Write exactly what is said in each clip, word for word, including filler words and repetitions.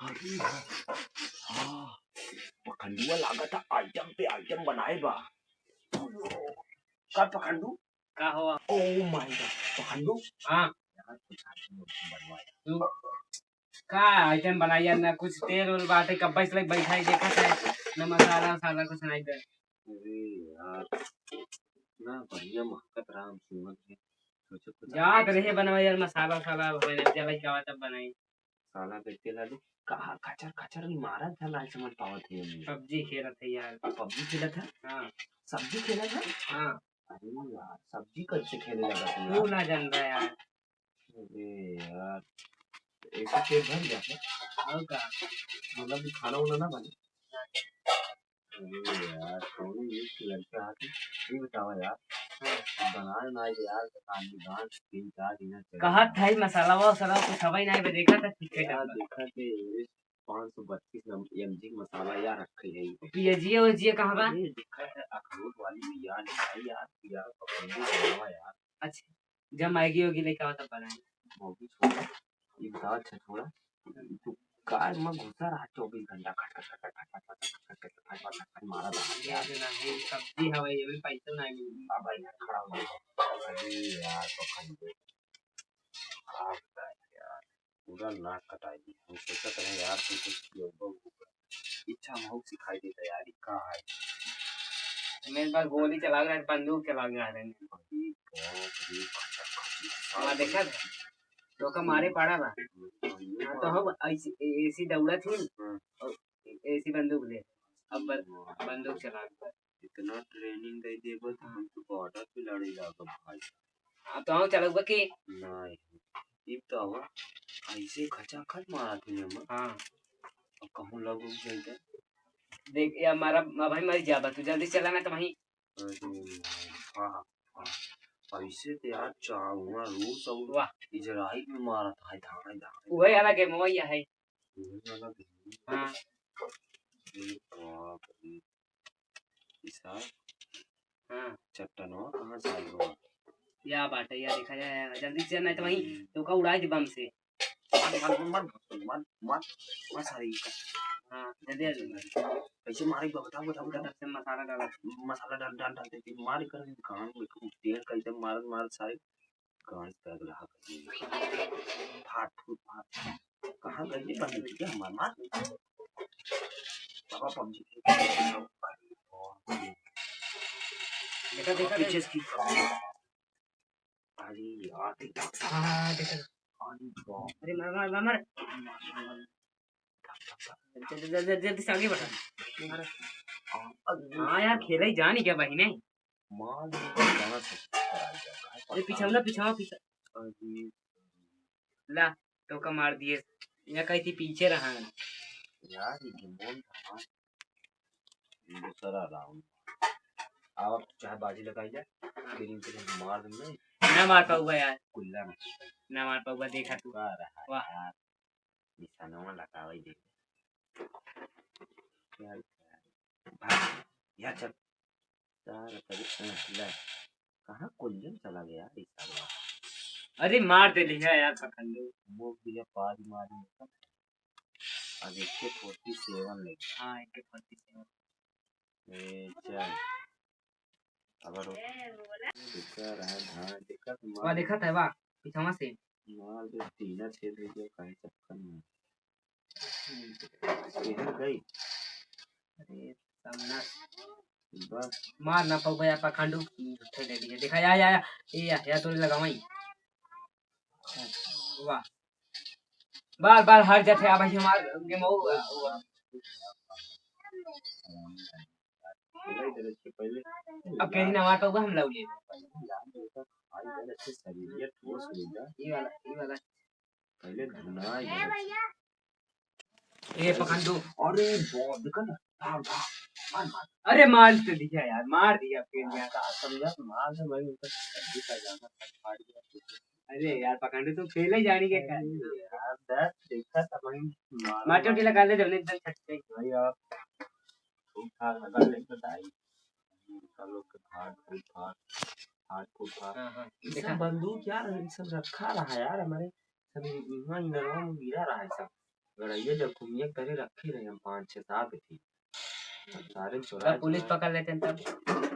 अरे हाँ, हाँ, पखंडुआ लागत है, item पे item बनाए बा। का पखंडू? का हुआ? Oh my God, पखंडू। हाँ। यार, कुछ item बनवाए। तू का item बनाई यार, ना कुछ तेल उल बाटे, कब्बे से लग बैठा ही देखत है, ना मसाला वसाला कुछ नहीं दे। अरे यार, इतना बढ़िया महकत रहा, हम सुनत रहे, सोचे कुछ जात अच्छा रहे सा बनवा यार, मसाला वसाला बनाई, जब लइका आवा तब बनाई। साला बेटे लालू, कहाँ खचर खचर मारत है, नाहीं समझ पावत है हमनी। PUBG खेलत है यार। PUBG खेलत है? हाँ। सब्जी खेलत है? हाँ। अरे यार, सब्जी कैसे खेले लगा तू तू यार? ना जान रहा यार। अरे यार, ऐसे पेट भर गया क्या? और का? मतलब कि खाना वाना ना बने? अरे यार, कौनो नीक लड़का आके, ये बतावा यार, हाँ। बनाए ना यार, तो खाली गांठ तीन चार दिन चले कहत यार। है मसाला वसाला कुछ हवा ही नहीं बा, देखा था ठीक है यार, का। देखा थे, पाँच सौ बत्तीस नम-, MG मसाला यार रखे है। पियजिया उजिया कहाँ बा? अरे, देखा था, अखरोट वाली पियाज है यार, पियाज पकौड़ी बनावा यार। अच्छा। जब मैगी वैगी लेके आओ तब बनाए। मैगी छोड़ा, ये दाल छछोड़ा, तू कार में घुसा रहा चौबीस घंटा, खट, खट, खट मारा रहा। ये ना, ये सब्जी हवे, ये भी पैसा ना मिली। बाबा यहाँ खड़ा हो गया। अरे यार, पकड़ दे। आप यार, पूरा नाक कटाई दी। हम सोचत रहे यार, तू कुछ योगा वोगा। इच्छा महूँ सिखाई देता यार, ई का है? मेरे पास गोली चला रहा है, बंदूक चला रहा है। अरे बाप रे, हाँ, देखा था? तो का मारे पड़ा बा। हाँ, तो हम ऐसी, ए-, ऐसी दौड़ा थी हाँ। और ऐसी बंदूक ले, अब ब-, बंदूक चला के। इतना training दे देबो तो हम तो border पे लड़े लागब भाई। हाँ, तो हम चलउबा के? नहीं, ई तो हवा, ऐसे खचाखच मारा तूने हमर। हाँ। अब कहूँ लग उग जाई तो? देख, ये हमारा, अब भाई मर जाबा, तू जल्दी चला ना तो वहीं। अरे, हाँ, हाँ। ऐसे तो यार चाहुआ रूस और वाह। इजराइल में मारत है, धाए, धाए। वही वाला game, वही है। वही वाला game। हाँ। अरे बाप रे। ई साहब। हाँ। चट्टनवा कहाँ से आइल बा? या बाटे, या देखा जाए, जल्दी से, नहीं तो वहीं हम्म। तोका उड़ाई दे बम से। मार, मार, मार, मार, मार, मार, मार सारे का। हाँ, जल्दी आ जाओ। कैसे मारे बा? बताओ, बताओ, बताओ। तब से मसाला डाला। मसाला डाल, डाल, डाल देते, मार कर गान में खूब तेल का एकदम मारत, मारत सारे गान पे अगला हाथ। फाट, फूट, फाट। कहाँ गई ये बंदूक? क्या मार, मार। बाबा PUBG खेल। देखा, देखा, पीछे देखा। इसकी अरे यार, देख, देख, हाँ, देख, देख। अरे बाप। अरे, मार, मार, मार, मार। जल्दी, जल्दी, जल्दी, जल्दी से आगे बढ़ा। मार। अरे। हाँ यार, खेला ही जानी क्या भाई ने? मार दे, गाना से करा दिया। अरे, पीछे वाला, पीछे वाला, पीछे। अरे। ला, तो का मार दिए। या कही थी पीछे रहा। यार, ये गिम्बोन था। दूसरा round। अब चाहे बाजी लगाई जाए, फिर इनके लिए मार देंगे। ना मार पाऊंगा यार। कुल्ला ना। ना मार पाऊंगा, देखा तू। का रहा वाह। यार, निशानवा लगावे दे। यार, भाग, यार चल। यार, अरे, अ, ले। कहाँ कुंजन चला गया ये साला? अरे, मार दे लिया यार, पकड़ लो। वो भी है, पारी मारी। अब AK forty seven लेके। हाँ, AK forty seven। ए, चल। अब रो-, दिक्कत है, हाँ, दिक्कत वाह, मार। देखत है, वाह, पिछवा से। मार दे, तीना छेद हो गया, कहीं चक्कर में। इधर गई। अरे, सामना। बस। मार ना पाऊबा यार, पखंडू। उठे ले लिए। देखा, या, या, या। ए, या, या, तोरे लगावाई। वाह। बार, बार हार जाते, अब हमार game over हुआ। अब कहीं ना मार पाऊबा, हम लव लेब। ये वाला, ये वाला। पहले धुनाई है। ए, पकड़ दो। अरे, बहुत, देखो ना, भाग, भाग, मार, मार। अरे, मार तो दिया यार, मार दिया फिर यार। का समझा, मार दे भाई, उनका सब्जी का जाना, फाड़ दिया। अरे यार, पकड़ दो, तो पहले जाने के क्या? अरे यार, दस देखा था भाई, मार, मार चोटी मार। लगा ले, जब एकदम छट गई। भाई, आप उठा, लगा ले, तो डाई। उनका लोग के फाड़, फूट, फाड़, फाड़, फूट, फाड़। हाँ, हाँ, ये सब देखा। बंदूक यार, ये सब रखा रहा यार, हमारे सब इहाँ इनरवा में गिरा रहा है सब। गड़ैया जब घूमिया करे रखे रहे हम पाँच छह सात थी। अब सारे चोरा पुलिस चोरा पकड़ लेते हैं तब।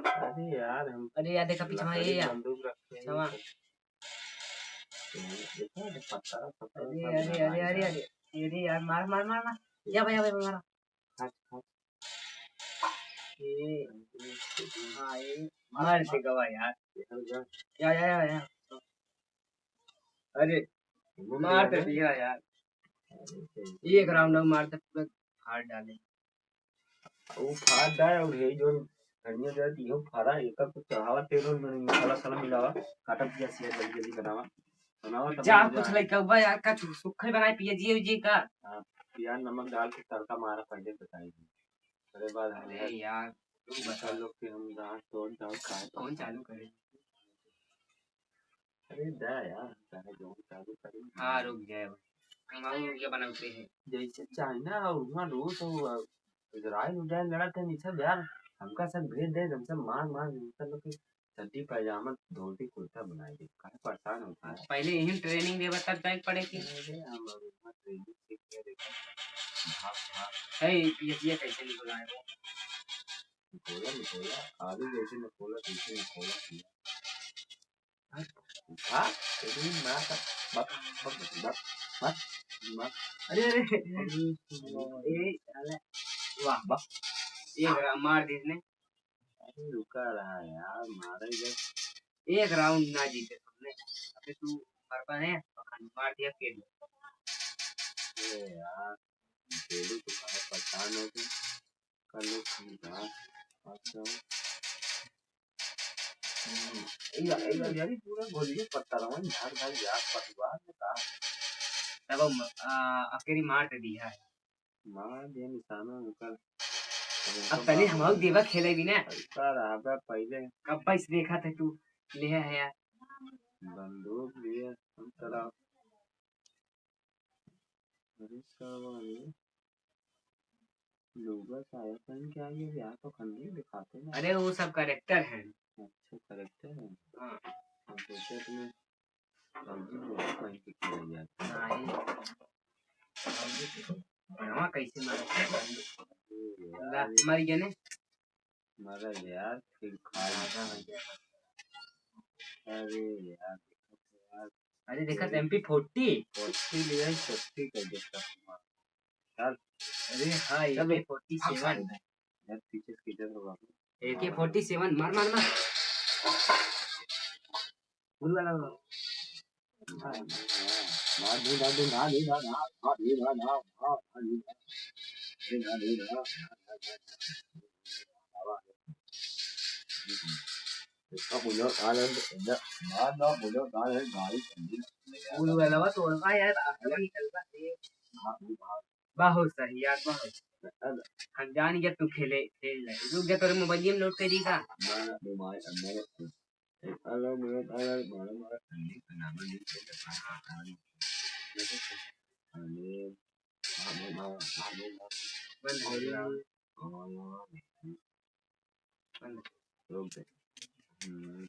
अरे यार, हम अरे यार, देखा पीछे लकड़ी ये यार। बंदूक रखे हैं, पीछवा। तो देखा, अरे पत्थर, पत्थर अरे, सब अरे, लगा अरे, अरे, दिया। अरे, अरे यार, मार, मार, मार, मार। या भाई, या भाई, मारा। हट, हट। ये, हाँ, ये मार दे गवा यार। इधर जा। या, या, या, या। अरे, घूम मार गया तो ना? दिया यार। अरे, सही। एक राउंड और मार दे, पूरा फाड़ डाले। वो फाड़ डाले और ये जो धनिया दे दी, वो फाड़ा, एक कुछ चढ़ावा तेल और मैंने मसाला साला मिलावा, काटा पिया सिया जल्दी जल्दी बनावा। बनावा तब जा, मजा कुछ आए। लइका बा यार, का सु-, सुखल बनाए पिया जी, जी का? हाँ, प्याज नमक डाल के तड़का मारा पहले बताई। अरे बाद हम अरे यार, यार, तू बता। बता लोग के हम गाँव तोड़ डाल खाए तो कौन चालू करे? अरे दा यार, हम चाहे जो चालू करें। हाँ, रुक जाए भाई। हम आऊँ, ये बनाते हैं। जैसे चाइना और वहाँ रूस और इजराइल उजराइल लड़त है, ये सब यार, हमका सब भेज दे, हम सब मार मार, हम सब लोग के चड्डी पैजामा, धोती कुर्ता बनाई दे, काहे परेशान होता है? पहले यही ट्रेनिंग देबा तब जाए पड़े की। अरे, हम अभी वहाँ ट्रेनिंग सीख के देखा। भाग, भाग। है, ये, ये कैसे निकला है वो? निकोला, निकोला, आलू जैसे निकोला, तैसे निकोला किया। हाँ? हाँ? तेरी माँ का, बक, बक, बक, बक, बक। अरे, अरे, अरे, ए, साला, वाह, बक। एक रा-, मार दी इसने। अरे, रुका रहा यार, मारे जब। एक राउंड ना जीते तुमने। अबे तू मर पाए, पकड़, मार दिया, पेट में। अरे यार, तेरे को मारे परेशान हो गए। कर लो, ठीक है। अच्छा। हम्म, ए या-, ए या-, यार, ये पूरा गोलिये पत्ता रहा है, झाड़ झाड़ यार, पटुआ में का? तब हम, आ, अकेरी मार दे दी है। मार दिया निशाना उनकर। अब अब तनी उनका हमहू देवा खेले भी ना। पैसा रहा बा पहले। कब पैसे देखा था तू? ले है यार। बंदूक लिए हम तरफ। अरे साला रे, लोग साया पहन के आ गए यार, तो खंडी दिखाते ना। अरे वो सब कैरेक्टर है। अच्छा, कैरेक्टर है। हाँ। हम सोचे तुम्हें फौजी लोग पहन के खेला जाए। नहीं। फौजी के बनवा कैसे मारे? अरे यार, ला, ये मर गए ने। मरा यार, फिर खा। ज्यादा हो गया। अरे यार, यार। अरे देखा तो एमपी फोर्टी। फोर्टी लिया है, फोर्टी कर देता हूँ। चल। अरे हाँ, चल बे। एके फोर्टी सेवन। यार, पीछे से किधर होगा? एके फोर्टी सेवन, मार, मार, मार। उड़ वाला मार। उड़ वाला तो होगा यार, आखिरी निकल बा। बहुत सही यार, बहुत। हम जान गया तू खेले, खेल ले। रुक जा, तोरे मोबाइल में लोड कर दी का? ना, ना, मोबाइल, मोबाइल। एक अलग, अलग, अलग, अलग, अलग, अलग, अलग, अलग, अलग, अलग, अलग, अलग, अलग, बंद हो गया। बंद। रुक दे। हम्म।